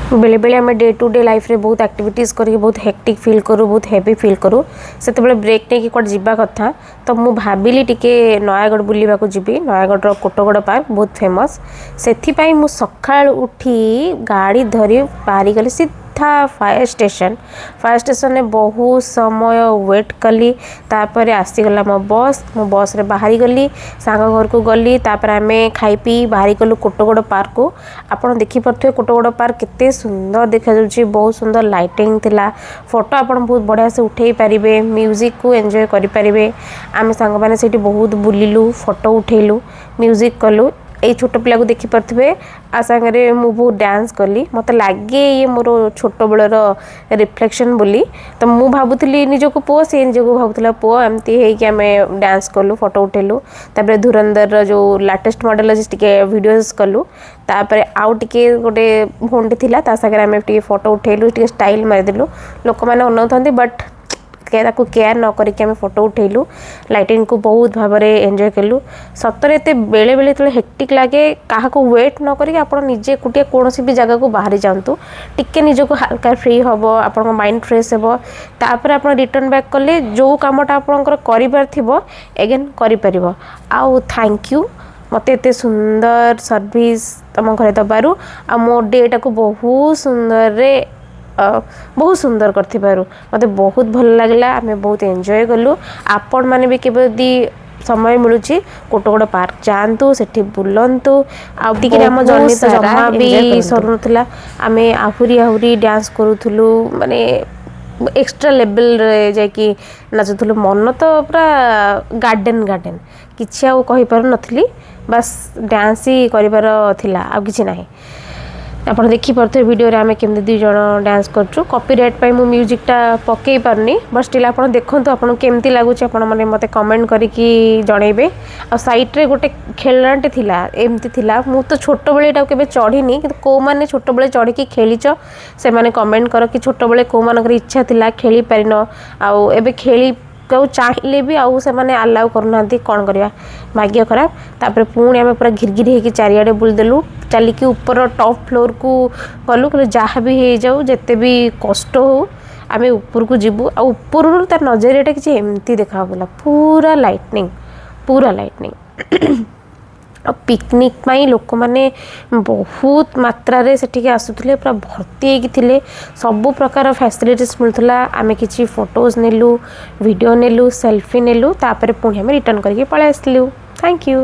ବେଳେବେଳେ ଆମେ day two day ଲାଇଫ୍ରେ ବହୁତ ଆକ୍ଟିଭିଟିଜ୍ କରିକି ବହୁତ ହେକ୍ଟିକ୍ ଫିଲ୍ କରୁ, ବହୁତ ହେଭି ଫିଲ୍ କରୁ। ସେତେବେଳେ ବ୍ରେକ୍ ନେଇକି କୁଆଡ଼େ ଯିବା କଥା। ତ ମୁଁ ଭାବିଲି ଟିକେ ନୟାଗଡ଼ ବୁଲିବାକୁ ଯିବି। ନୟାଗଡ଼ର କୋଟଗଡ଼ ପାର୍କ ବହୁତ ଫେମସ୍। ସେଥିପାଇଁ ମୁଁ ସକାଳୁ ଉଠି ଗାଡ଼ି ଧରି ବାହାରିଗଲି ସିଧା ଫାୟାର ଷ୍ଟେସନ୍। ଫାୟାର ଷ୍ଟେସନରେ ବହୁତ ସମୟ ୱେଟ୍ କଲି। ତାପରେ ଆସିଗଲା ମୋ ବସ୍। ମୁଁ ବସ୍ରେ ବାହାରିଗଲି, ସାଙ୍ଗ ଘରକୁ ଗଲି। ତାପରେ ଆମେ ଖାଇ ପିଇ ବାହାରିଗଲୁ କୋଟଗଡ଼ ପାର୍କକୁ। ଆପଣ ଦେଖିପାରୁଥିବେ କୋଟଗଡ଼ ପାର୍କ କେତେ ସୁନ୍ଦର ଦେଖାଯାଉଛି। ବହୁତ ସୁନ୍ଦର ଲାଇଟିଂ ଥିଲା। ଫଟୋ ଆପଣ ବହୁତ ବଢ଼ିଆ ସେ ଉଠେଇ ପାରିବେ, ମ୍ୟୁଜିକକୁ ଏନ୍ଜୟ କରିପାରିବେ। ଆମେ ସାଙ୍ଗମାନେ ସେଇଠି ବହୁତ ବୁଲିଲୁ, ଫଟୋ ଉଠେଇଲୁ, ମ୍ୟୁଜିକ୍ କଲୁ। ଏଇ ଛୋଟ ପିଲାକୁ ଦେଖିପାରୁଥିବେ, ଆ ସାଙ୍ଗରେ ମୁଁ ବହୁତ ଡ୍ୟାନ୍ସ କଲି। ମୋତେ ଲାଗେ ଇଏ ମୋର ଛୋଟବେଳର ରିଫ୍ଲେକ୍ସନ୍ ବୋଲି। ତ ମୁଁ ଭାବୁଥିଲି ନିଜକୁ ପୁଅ, ସେ ନିଜକୁ ଭାବୁଥିଲା ପୁଅ। ଏମିତି ହେଇକି ଆମେ ଡ୍ୟାନ୍ସ କଲୁ, ଫଟୋ ଉଠେଇଲୁ। ତାପରେ ଧୁରନ୍ଧରର ଯେଉଁ ଲାଟେଷ୍ଟ ମଡ଼େଲ୍ ଅଛି, ଟିକେ ଭିଡ଼ିଓସ୍ କଲୁ। ତାପରେ ଆଉ ଟିକେ ଗୋଟେ ଭଉଣୀଟେ ଥିଲା, ତା ସାଙ୍ଗରେ ଆମେ ଟିକେ ଫଟୋ ଉଠେଇଲୁ, ଟିକେ ଷ୍ଟାଇଲ୍ ମାରିଦେଲୁ। ଲୋକମାନେ ଅନଉଥାନ୍ତି, ବଟ୍ ତାକୁ କେୟାର ନ କରିକି ଆମେ ଫଟୋ ଉଠେଇଲୁ। ଲାଇଟିଂକୁ ବହୁତ ଭାବରେ ଏନ୍ଜୟ କଲୁ। ସତରେ ଏତେ ବେଳେବେଳେ ଯେତେବେଳେ ହେକ୍ଟିକ୍ ଲାଗେ, କାହାକୁ ୱେଟ୍ ନ କରିକି ଆପଣ ନିଜେ ଏକୁଟିଆ କୌଣସି ବି ଜାଗାକୁ ବାହାରି ଯାଆନ୍ତୁ। ଟିକେ ନିଜକୁ ହାଲକା ଫ୍ରି ହେବ, ଆପଣଙ୍କ ମାଇଣ୍ଡ ଫ୍ରେଶ୍ ହେବ। ତାପରେ ଆପଣ ରିଟର୍ନ ବ୍ୟାକ୍ କଲେ ଯେଉଁ କାମଟା ଆପଣଙ୍କର କରିବାର ଥିବ, ଏଗେନ୍ କରିପାରିବ। ଆଉ thank you ମୋତେ ଏତେ ସୁନ୍ଦର ସର୍ଭିସ୍ ତୁମ ଘରେ ଦେବାରୁ ଆଉ ମୋ ଡେଟାକୁ ବହୁତ ସୁନ୍ଦରରେ ବହୁତ ସୁନ୍ଦର କରିଥିବାରୁ। ମୋତେ ବହୁତ ଭଲ ଲାଗିଲା। ଆମେ ବହୁତ ଏନ୍ଜୟ କଲୁ। ଆପଣମାନେ ବି କେବେ ଯଦି ସମୟ ମିଳୁଛି, କୋଟଗଡ଼ ପାର୍କ ଯାଆନ୍ତୁ, ସେଠି ବୁଲନ୍ତୁ। ଆଉ ଟିକେ ଆମ ବହୁତ ଜର୍ଣ୍ଣି ତ ସାରା ଜମା ବି ଏନ୍ଜୟ କରନ୍ତୁ। ସରୁନଥିଲା। ଆମେ ଆହୁରି ଆହୁରି ଡ୍ୟାନ୍ସ କରୁଥିଲୁ, ମାନେ ଏକ୍ସଟ୍ରା ଲେଭେଲରେ ଯାଇକି ନାଚୁଥିଲୁ। ମନ ତ ପୁରା ଗାର୍ଡ଼େନ୍ ଗାର୍ଡ଼େନ୍, କିଛି ଆଉ କହିପାରୁନଥିଲି। ବାସ୍ ଡ୍ୟାନ୍ସ ହିଁ କରିବାର ଥିଲା, ଆଉ କିଛି ନାହିଁ। ଆପଣ ଦେଖିପାରୁଥିବେ ଭିଡ଼ିଓରେ ଆମେ କେମିତି ଦୁଇ ଜଣ ଡ୍ୟାନ୍ସ କରୁଛୁ। କପିରାଇଟ୍ ପାଇଁ ମୁଁ ମ୍ୟୁଜିକ୍ଟା ପକାଇ ପାରୁନି, ବଟ୍ ଷ୍ଟିଲ୍ ଆପଣ ଦେଖନ୍ତୁ, ଆପଣଙ୍କୁ କେମିତି ଲାଗୁଛି ଆପଣ ମାନେ ମୋତେ କମେଣ୍ଟ କରିକି ଜଣେଇବେ। ଆଉ ସାଇଡ଼୍ରେ ଗୋଟେ ଖେଳଣାଟେ ଥିଲା, ଏମିତି ଥିଲା। ମୁଁ ତ ଛୋଟବେଳେ ଏଇଟାକୁ କେବେ ଚଢ଼ିନି, କିନ୍ତୁ କେଉଁମାନେ ଛୋଟବେଳେ ଚଢ଼ିକି ଖେଳିଛ, ସେମାନେ କମେଣ୍ଟ କର କି ଛୋଟବେଳେ କେଉଁମାନଙ୍କର ଇଚ୍ଛା ଥିଲା, ଖେଳି ପାରିନ, ଆଉ ଏବେ ଖେଳି ଆଉ ଚାହିଁଲେ ବି ଆଉ ସେମାନେ ଆଲାଉ କରୁନାହାନ୍ତି। କ'ଣ କରିବା, ଭାଗ୍ୟ ଖରାପ। ତାପରେ ପୁଣି ଆମେ ପୁରା ଘିରି ହେଇକି ଚାରିଆଡ଼େ ବୁଲିଦେଲୁ। ଚାଲିକି ଉପର ଟପ୍ ଫ୍ଲୋର୍କୁ ଗଲୁ। କହିଲେ ଯାହା ବି ହେଇଯାଉ, ଯେତେ ବି କଷ୍ଟ ହଉ, ଆମେ ଉପରକୁ ଯିବୁ। ଆଉ ଉପରରୁ ତାର ନଜରିଆଟା କିଛି ଏମିତି ଦେଖାଯାଉଥିଲା, ପୁରା ଲାଇଟନିଂ, ପୁରା ଲାଇଟନିଂ। ଆଉ ପିକନିକ୍ ପାଇଁ ଲୋକମାନେ ବହୁତ ମାତ୍ରାରେ ସେଠିକି ଆସୁଥିଲେ, ପୁରା ଭର୍ତ୍ତି ହେଇକି ଥିଲେ। ସବୁ ପ୍ରକାର ଫ୍ୟାସିଲିଟିସ୍ ମିଳୁଥିଲା। ଆମେ କିଛି ଫଟୋଜ୍ ନେଲୁ, ଭିଡ଼ିଓ ନେଲୁ, ସେଲ୍ଫି ନେଲୁ। ତାପରେ ପୁଣି ଆମେ ରିଟର୍ନ କରିକି ପଳେଇ ଆସିଲୁ। Thank you.